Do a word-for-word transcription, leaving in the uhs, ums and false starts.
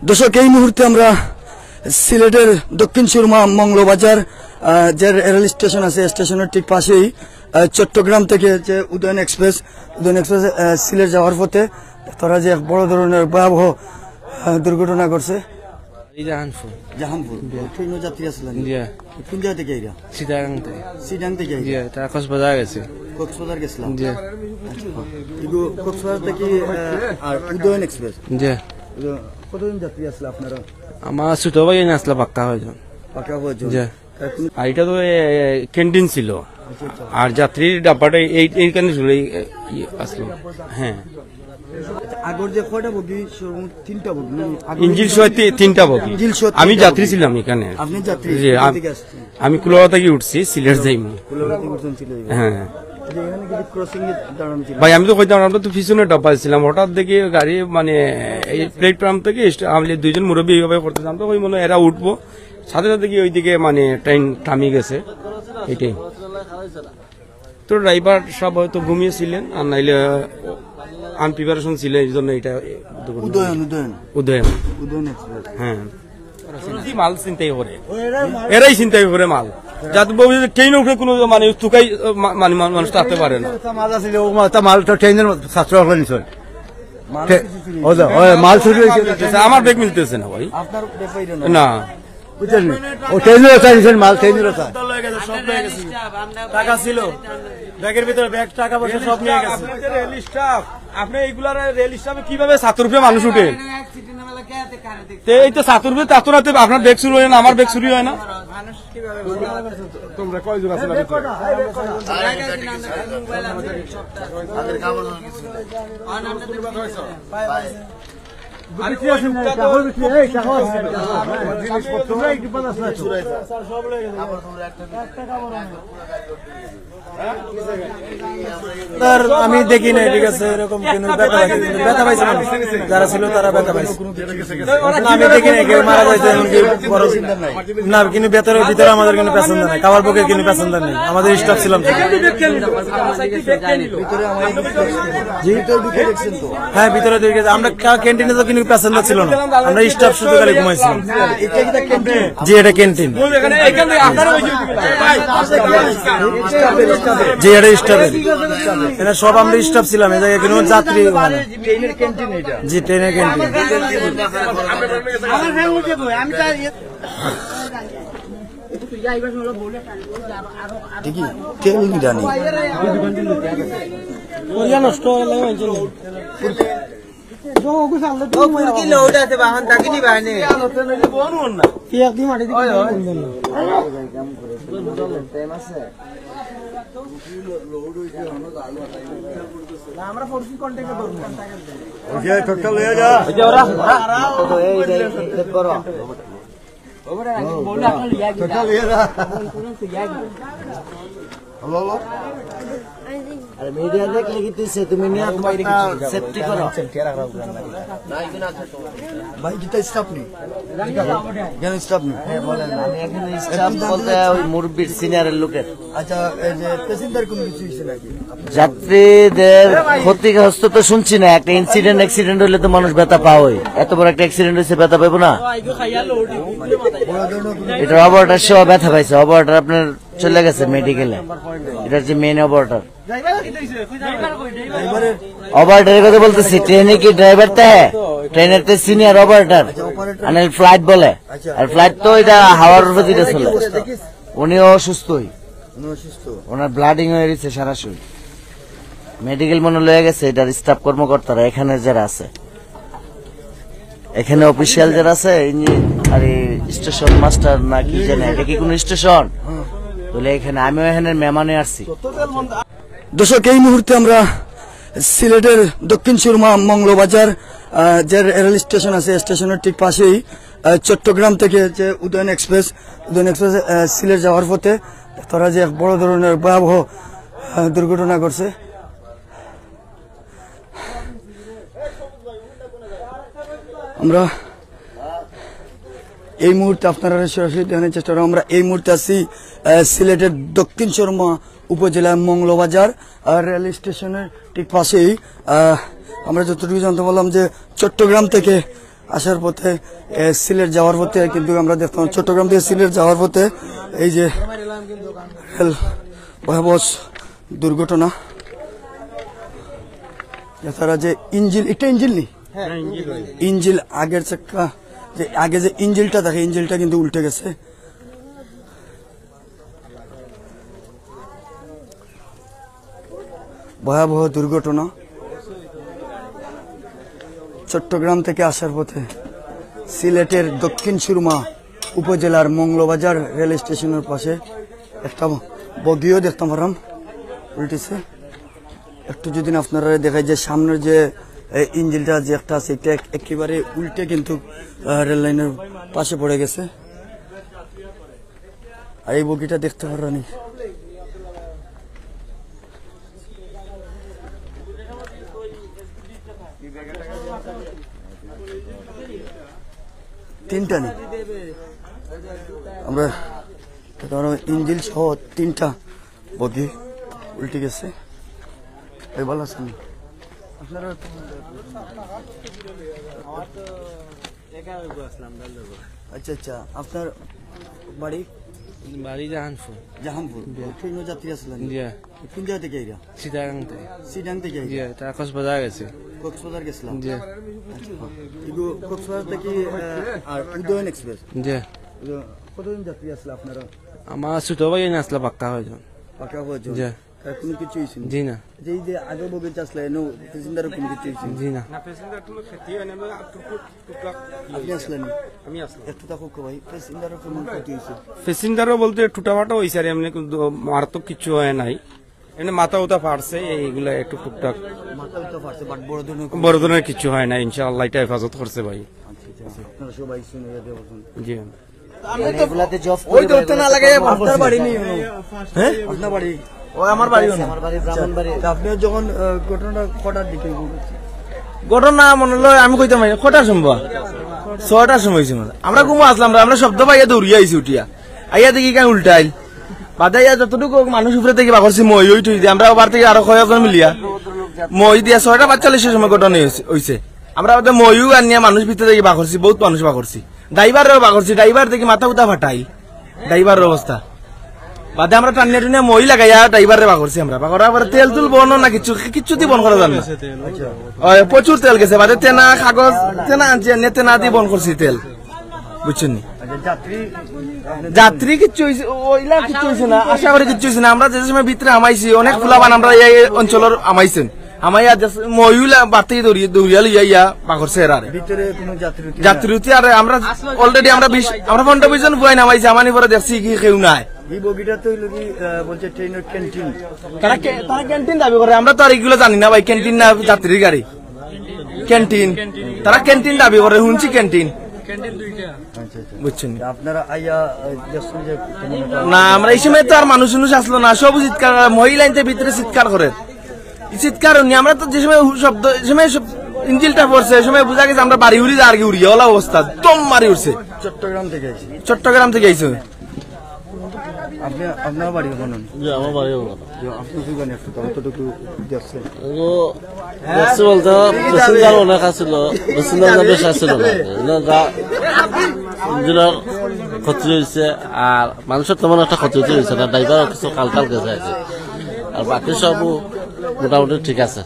দর্শক, এই মুহূর্তে আমরা সিলেটের দক্ষিণ সুরমা মৌলভীবাজার, আহ, যে রেল স্টেশন আছে, স্টেশনের ঠিক পাশেই, আহ, চট্টগ্রাম থেকে যে উদয়ন এক্সপ্রেস, উদয়ন এক্সপ্রেস, আহ, সিলেট যাওয়ার পথে তারা যে এক বড় ধরনের ভয়াবহ, আহ, দুর্ঘটনা ঘটছে। এই জাহানপুর। জাহানপুর। জি। ট্রেনও যাত্রী আসছিলেন? জি। কোন জায়গা থেকে এরা? চিটাগাং থেকে। চিটাগাং থেকে এরা? জি, তারা কক্সবাজার গেছে। কক্সবাজার গেছিলাম? জি। আচ্ছা। এগু কক্সবাজার থেকে, আহ, আর উদয়ন এক্সপ্রেস? জি। এগু কতজন যাত্রী আসলে আপনারা? আমার ছোট ভাই এনে আসলে পাক্কা হয়জন। পাক্কা হয়জন? জি। এখন আর এটা তো, এ, এ, ক্যান্টিন ছিল। আচ্ছা, আচ্ছা। আর যাত্রীর ডাব্বাটা এই, এইখানে ছিল, এই, এই, ইয়ে আসলো। হ্যাঁ। আচ্ছা, আগর যে কয়টা বগি, সর্বমোট তিনটা বগি, না? আগর ইঞ্জিন সহ তি-, তিনটা বগি। ইঞ্জিন সহ আমি তিনটা যাত্রী বগি। ছিলাম এখানে। আপনি যাত্রী? জি, কোথা আম-, থেকে আসছেন? আমি কুলাউড়া থেকে উঠছি, সিলেট যাইমু। কুলাউড়া থেকে উঠছেন, সিলেট যাইমু। হ্যাঁ। যে এখানে কি ক্রসিং এ দাঁড়ানো ছিল? ভাই, আমি তো কইতাম, আমরা তো পিছনে ডাব্বা ছিলাম, হঠাৎ দেখি গাড়ি, মানে, এই প্ল্যাটফর্ম থেকে স্টে-, আমি দুইজন মুরব্বী এইভাবে করতেছিলাম, তো ওই মনে হয় এরা উঠবো, সাথে সাথে কি ওইদিকে, মানে, ট্রেন থামি গেছে, এটাই। তো ড্রাইভার সাহেব হয়তো ঘুমিয়েছিলেন, আর নাইলে আনপ্রিপারেশন ছিল, এই জন্য এটা দুর্ঘটনা। উদয়ন, উদয়ন। উদয়ন। উদয়ন এক্সপ্রেস। হ্যাঁ। কি মাল ছিনতাই করে? এরাই ছিনতাই করে মাল। যাতে ভবিষ্যতে ট্রেন উঠে কোনো মানে তুকাই, মা-, মানে মা-, মানুষ তো আসতে পারে না। মাল আছে, ও মাল, তা মাল তো ট্রেনের ছাত্র হকলে নিছে। মাল টে-, কিছু চুরি ও যা, হয়েছে। ওই মাল চুরি হয়েছে। আচ্ছা, আমার ব্যাগ মিলতেছে না ভাই। আপনার ব্যাগ পাইলেন না? না। বুঝছেন? ও ট্রেনের ওটা নিছেন, মাল ট্রেনের ওটা। সব লয়ে গেছে, সব লয়ে গেছে। টাকা ছিল ব্যাগের ভিতরে, ব্যাগ, টাকা পয়সা সব নিয়ে গেছে। আপনি যে রেল স্টাফ, আপনি এইগুলার রেল স্টাফে কিভাবে ছাত্র উপরে মানুষ উঠে? তে এই তো ছাত্র উপরে ছাত্র রাতে আপনার ব্যাগ চুরি হয় না, আমার ব্যাগ চুরি হয় না। তোমরা কয়জন আছো না ভিতরে? আরে কি আছে না, কাপড় কিছু নেই। আরে কি আছে না, কাপড় কিছু নেই, এই কাপড় আছে না। জিনিসপত্র। এই কি বাজার আছে না? স্যার, আমি দেখি না, ঠিক আছে, এরকম কোনো ব্যথা পাইছে, কিন্তু ব্যথা পাইছে মানুষ। যারা ছিল তারা ব্যথা পাইছে। না, আমি দেখি না, কেউ মারা যাইছে, এমনকি বড় না, কিন্তু ভিতরে, ভিতরে আমাদের কোনো প্যাসেঞ্জার নাই, কাবার পক্ষে কোনো প্যাসেঞ্জার নেই, আমাদের স্টাফ ছিলাম। জি? হ্যাঁ, ভিতরে ঢুকে গেছে। আমরা কা-, ক্যান্টিনে তো কোনো প্যাসেঞ্জার ছিল না, আমরা স্টাফ শুধু খালি ঘুমাইছিলাম। জি, এটা ক্যান্টিন। জি, এটা স্টাফের। এরা সব আমরা স্টাফ ছিলাম, এই জায়গায় কোনো যাত্রী হয় না। ট্রেনের ক্যান্টিন এটা। জি, ট্রেনের ক্যান্টিন। দেখি, তেল নিরানি। নষ্ট হয়ে লাগে। ও, পুরকি লোড আছে, বাহন থাকি নি বাহিনী। কি একদিন মাটি দিকে বন্ধ না। আমরা ফোরজি কন্ট্যাক্টে ধরবো। ওকে, ট্রাক্টর লইয়া যা। ওই যে ওরা, ওরা। তো এই, এই, এই, চেক করো। ট্রাক্টর লইয়া যা। Hello, hello. আরে মিডিয়া দেখলে কি তুই সে, তুমি নিয়ে তোমার সেফটি করো। ভাই, কিতা স্টাফ নেই? কেন স্টাফ নেই? হ্যাঁ, বলেন, আমি এখানে স্টাফ বলতে ওই মুরব্বির সিনিয়রের লোকের। আচ্ছা, এই যে প্যাসেঞ্জার কোনো কিছু হয়েছে নাকি? যাত্রীদের ক্ষতিগ্রস্ত তো শুনছি না, একটা ইনসিডেন্ট, অ্যাক্সিডেন্ট হইলে তো মানুষ ব্যথা পাওই। এত বড় একটা অ্যাক্সিডেন্ট হয়েছে, ব্যথা পাইবো না? এটা অপারেটর সহ ব্যথা পাইছে, অপারেটর আপনার চলে গেছে মেডিকেলে। এটা হচ্ছে মেইন অপারেটর। অপারেটরের কথা বলতেছি, ট্রেনে কি ড্রাইভার তে হ্যাঁ? ট্রেনের তে সিনিয়র অপারেটর। আর ফ্লাইট বলে। আর ফ্লাইট তো এটা হাওয়ার উপরে যেটা চলে। উনিও অসুস্থই। উনি অসুস্থ। ওনার ব্লাডিং হয়ে গেছে সারা শরীর। মেডিকেল মনে লয়ে গেছে, এটার স্টাফ কর্মকর্তারা এখানে যারা আছে, এখানে অফিসিয়াল যারা আছে, ইঞ্জিন, আরে স্টেশন মাস্টার না কি জানে, এটা কি কোনো স্টেশন? বলে এখানে, আমিও এখানে মেহমানে আসছি। দর্শক, এই মুহূর্তে আমরা সিলেটের দক্ষিণ সুরমা মৌলভীবাজার, আহ, যে রেল স্টেশন আছে, স্টেশনের ঠিক পাশেই, আহ, চট্টগ্রাম থেকে যে উদয়ন এক্সপ্রেস, উদয়ন এক্সপ্রেস, আহ, সিলেট যাওয়ার পথে তারা যে এক বড় ধরনের ভয়াবহ, আহ, দুর্ঘটনা ঘটছে। আমরা এই মুহূর্তে আপনারা সরাসরি দেখানোর চেষ্টা করবো। আমরা এই মুহূর্তে আছি, আহ, সিলেটের দক্ষিণ সুরমা উপজেলার মৌলভীবাজার, আহ, রেল স্টেশনের ঠিক পাশেই। আহ, আমরা যতটুকু জানতে পারলাম যে চট্টগ্রাম থেকে আসার পথে, এ, সিলেট যাওয়ার পথে কিন্তু আমরা দেখতাম, চট্টগ্রাম থেকে সিলেট যাওয়ার পথে এই যে রেল ভয়াবহ দুর্ঘটনা। তারা যে ইঞ্জিন, একটা ইঞ্জিন নি? ইঞ্জিন আগের চাক্কা, যে আগে যে ইঞ্জিনটা থাকে, ইঞ্জিনটা কিন্তু উল্টে গেছে। ভয়াবহ দুর্ঘটনা। চট্টগ্রাম থেকে আসার পথে সিলেটের দক্ষিণ সুরমা উপজেলার মৌলভীবাজার রেল স্টেশনের পাশে একটা বগিও দেখতাম পারলাম উল্টেছে। একটু যদি আপনারা দেখাই যে সামনের যে, এ, ইঞ্জিনটা যে একটা আছে, এটা এক-, একেবারে উল্টে কিন্তু, আহ, রেল লাইনের পাশে পড়ে গেছে। আর এই বগিটা দেখতে পারলানি তিনটা নি। আমরা ইঞ্জিন সহ তিনটা বগি উল্টে গেছে। এই ভালো আছেন? আপনারা আচ্ছা, আচ্ছা, আপনার বাড়ি? বাড়ি জাহানপুর। জাহানপুর। জি। ট্রেনর যাত্রী আছিলেন? জি। কোন জায়গা থেকে আইরা? চিটাগাং থেকে। চিটাগাং থেকে আইরা? জি, তারা কক্সবাজার গেছে। কক্সবাজার গেছিলাম? জি। আচ্ছা। এগু কক্সবাজার থেকে, আহ, আর উদয়ন এক্সপ্রেস? জি। কতজন যাত্রী আসলে আপনারা? আমার ছোট ভাই এনে আসলে পাক্কা হয়জন। পাক্কা হয়জন? জি। আর কোনো কিছু হয়েছে না? জি না। যে এই যে আগে বগিতে আসলে এনে প্যাসেঞ্জারও কোনো কিছু হয়েছে না? জি না। না, প্যাসেঞ্জার কোনো ক্ষতি হয় না, মানে টুকটাক, টুকটাক। আপনি আসলেন? আমি আসলাম। একটু থাকুক ভাই, প্যাসেঞ্জারও কোনো ক্ষতি হয়েছে? প্যাসেঞ্জারও বলতে টুটাফাটা হয়েছে আর এমনি কিন্তু মারাত্মক কিছু হয় নাই। এমনি মাথা উতা ফাটছে, এইগুলা একটু টুকটাক। মাথা উতা ফাটছে, but বড় ধরনের কোনো বড় ধরনের কিছু হয় না, ইনশাআল্লাহ এটা হেফাজত করছে ভাই। আচ্ছা, আচ্ছা। আপনারা সবাই শুনে যাতে বলুন। জি। মানে এগুলাতে জব ওই করে তো উঠতে না লাগে, আপনার বাড়ি নেই কোনো। হ্যাঁ? আপনার বাড়ি? ও আমার বাড়ি হলো। আমার বাড়ি ব্রাহ্মণবাড়ি। তা আপনি যখন, আহ, ঘটনাটা কটার দিকে ঘটেছে? ঘটনা মনে হলো আমি কইতাম পারি না, কটার সময়? ছয়টার সময় হয়েছে মনে হয়। আমরা ঘুমো আসলাম, আমরা শব্দ পাইয়া দৌড়িয়া আইছি উঠিয়া। আইয়া দেখি কেন উল্টাইল। বাদে আইয়া যতটুকু মানুষ উপরে থেকে বাকরছি মই ওই টুই দিয়ে, আমরা ওবার থেকে আরো কয়েকজন মিলিয়া মই দিয়া ছয়টা পাঁচচল্লিশের সময় ঘটনা হয়েছে, হয়েছে। আমরা বাদে মইও আনিয়া মানুষ ভিতরে থেকে বাকরছি, বহুত মানুষ বাকরছি। ড্রাইভাররেও বাকরছি, ড্রাইভার দেখি মাথা উতা ফাটাইল। ড্রাইভারর অবস্থা। বাদে আমরা টানিয়া টুনিয়া মই লাগাইয়া ড্রাইভাররে বাকরছি আমরা। বাকরার পরে তেল তুল বন্ধ না কিচ্ছু, কিচ্ছু দি বন্ধ করা যায় না। ওই প্রচুর তেল গেছে। বাদে তেনা কাগজ, তেনা আনছি, এনে তেনা দি বন্ধ করছি তেল। বুঝছেন নি? আচ্ছা, যাত্রী, যাত্রী কিচ্ছু হইছে, ওইলা কিচ্ছু হইছে না, আশা করি কিচ্ছু হইছে না। আমরা যে সময় ভিতরে হামাইছি, অনেক ফুলাবান আমরা এই অঞ্চলর হামাইছেন। হামাইয়া যে মইও বাড়তে দৌড়িয়া, দৌড়িয়া লইয়া ইয়া বাকরছে এরারে। ভিতরে কোনো যাত্রী উঠে না? যাত্রী উঠে আর আমরা already আমরা বিশ, আমরা পনেরো বিশ জন ফুয়াইন হামাইছি, হামানি পরে দেখছি কি কেউ নাই। এই বগিটা তো হইলো কি, আহ, বলছে ট্রেনের ক্যান্টিন। তারা কে-, তারা ক্যান্টিন দাবি করে, আমরা তো আর এগুলো জানি না ভাই, ক্যান্টিন না যাত্রীর গাড়ি। ক্যান্টিন। তারা ক্যান্টিন দাবি করে, হুনছি ক্যান্টিন। আচ্ছা, আচ্ছা। বুঝছেন? আপনারা আইয়া, আহ, দেখছেন যে তেমন একটা না, আমরা এই সময় তো আর মানুষ উনুষ আসলো না, সব চিৎকার, মহিলা ইনতে ভিতরে চিৎকার করে। চিৎকার হয়নি, আমরা তো যে সময় হু-, শব্দ, যে সময় সব ইঞ্জিলটা পড়ছে, ওই সময় বুঝা গেছে আমরা বাড়ি উড়ি যা আর কি উড়িয়া ওলা অবস্থা, দম মারি উঠছে। চট্টগ্রাম থেকে আইছি। চট্টগ্রাম থেকে আইছে। আপনি, আপনার বাড়ি ওখানে? জি, আমার বাড়ি ওখানে। যে আপনি কি জানেন একটু, তাহলে তো একটু দেখছেন। ও, দেখছি বলতে, প্যাসেঞ্জার অনেক আছিল, প্যাসেঞ্জার বেশ আছিল না। এগুলো যা ইঞ্জিনের ক্ষতি হয়েছে, আর মানুষের তেমন একটা ক্ষতি হয়েছে না, ড্রাইভারও কিছু কাল কাল গেছে আর কি। আর বাকি সব মোটামুটি ঠিক আছে।